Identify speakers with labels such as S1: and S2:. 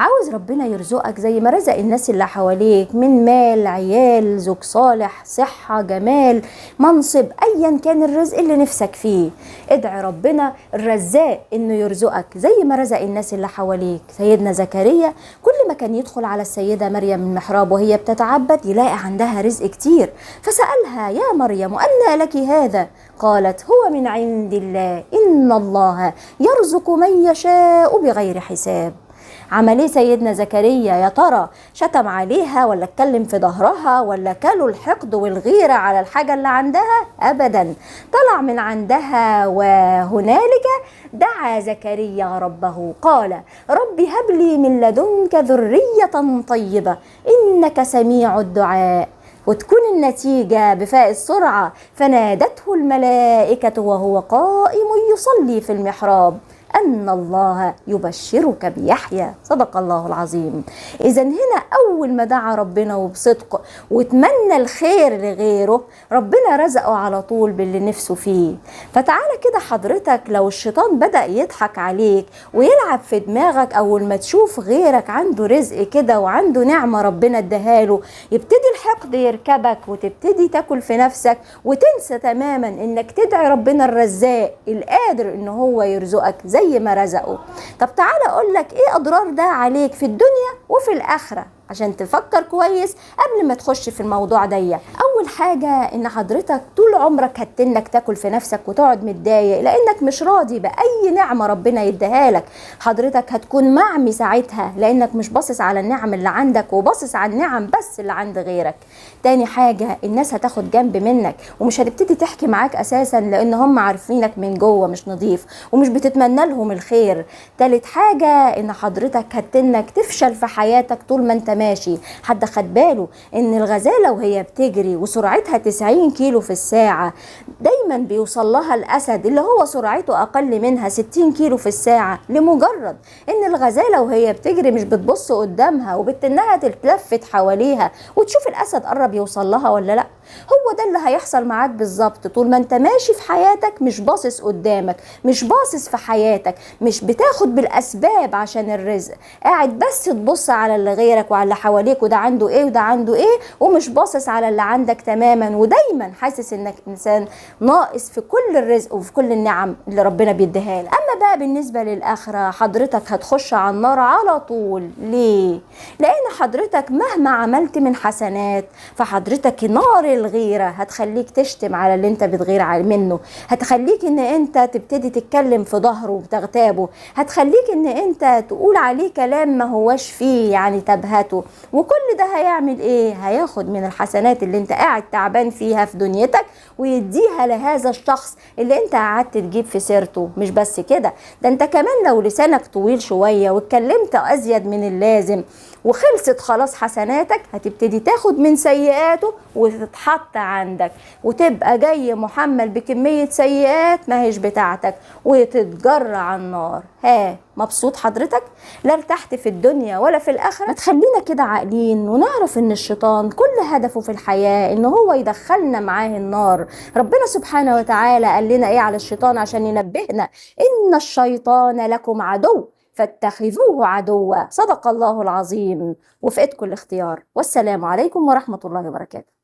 S1: عاوز ربنا يرزقك زي ما رزق الناس اللي حواليك من مال، عيال، زوج صالح، صحة، جمال، منصب، ايا كان الرزق اللي نفسك فيه. ادعي ربنا الرزاق انه يرزقك زي ما رزق الناس اللي حواليك. سيدنا زكريا كل ما كان يدخل على السيدة مريم المحراب وهي بتتعبد يلاقي عندها رزق كتير، فسألها: يا مريم أنى لك هذا؟ قالت: هو من عند الله، إن الله يرزق من يشاء بغير حساب. عمل ايه سيدنا زكريا؟ يا ترى شتم عليها ولا اتكلم في ظهرها ولا كلوا الحقد والغيرة على الحاجة اللي عندها؟ أبدا، طلع من عندها. وهنالك دعا زكريا ربه قال: رب هب لي من لدنك ذرية طيبة إنك سميع الدعاء. وتكون النتيجة بفاء السرعة: فنادته الملائكة وهو قائم يصلي في المحراب أن الله يبشرك بيحيى. صدق الله العظيم. إذا هنا أول ما دعا ربنا وبصدق وتمنى الخير لغيره، ربنا رزقه على طول باللي نفسه فيه. فتعالى كده حضرتك، لو الشيطان بدأ يضحك عليك ويلعب في دماغك أول ما تشوف غيرك عنده رزق كده وعنده نعمة ربنا اداهاله، يبتدي الحقد يركبك وتبتدي تاكل في نفسك وتنسى تماما إنك تدعي ربنا الرزاق القادر إن هو يرزقك زي ما رزقه. طب تعالى اقول لك ايه اضرار ده عليك في الدنيا وفي الاخرة عشان تفكر كويس قبل ما تخش في الموضوع ده. اول حاجة ان حضرتك طول عمرك هتنك تاكل في نفسك وتقعد متضايق لانك مش راضي باي نعمة ربنا يديها لك. حضرتك هتكون معمي ساعتها لانك مش باصص على النعم اللي عندك وباصص على النعم بس اللي عند غيرك. تاني حاجة، الناس هتاخد جنب منك ومش هتبتدي تحكي معاك اساسا لان هم عارفينك من جوه مش نظيف ومش بتتمنى لهم الخير. تالت حاجة، ان حضرتك هتنك تفشل في حياتك طول ما انت ماشي. حد خد باله ان الغزالة وهي بتجري وسرعتها 90 كيلو في الساعة دايما بيوصل لها الاسد اللي هو سرعته اقل منها 60 كيلو في الساعة، لمجرد ان الغزالة وهي بتجري مش بتبص قدامها وبتنها تتلفت حواليها وتشوف الاسد قرب يوصل لها ولا لا. هو ده اللي هيحصل معاك بالظبط طول ما انت ماشي في حياتك مش باصص قدامك، مش باصص في حياتك، مش بتاخد بالاسباب عشان الرزق، قاعد بس تبص على اللي غيرك وعلى اللي حواليك وده عنده ايه وده عنده ايه، ومش باصص على اللي عندك تماما، ودايما حاسس انك انسان ناقص في كل الرزق وفي كل النعم اللي ربنا بيديها لك. اما بقى بالنسبة للاخره، حضرتك هتخش على النار على طول. ليه؟ لان حضرتك مهما عملت من حسنات فحضرتك نار الغيرة هتخليك تشتم على اللي انت بتغير منه، هتخليك ان انت تبتدي تتكلم في ظهره وتغتابه، هتخليك ان انت تقول عليه كلام ما هواش فيه يعني تبهته. وكل ده هيعمل ايه؟ هياخد من الحسنات اللي انت قاعد تعبان فيها في دنيتك ويديها لهذا الشخص اللي انت قعدت تجيب في سيرته. مش بس كده، ده انت كمان لو لسانك طويل شوية واتكلمت ازيد من اللازم وخلصت خلاص حسناتك، هتبتدي تاخد من سيئاته وتتحط عندك وتبقى جاي محمل بكمية سيئات ما هيش بتاعتك وتتجر على النار. ها مبسوط حضرتك؟ لا ارتحت في الدنيا ولا في الآخرة. ما تخلينا كده عاقلين ونعرف ان الشيطان كل هدفه في الحياة ان هو يدخلنا معاه النار. ربنا سبحانه وتعالى قال لنا ايه على الشيطان عشان ينبهنا؟ ان الشيطان لكم عدو فاتخذوه عدوا. صدق الله العظيم. وفقتكم الاختيار، والسلام عليكم ورحمة الله وبركاته.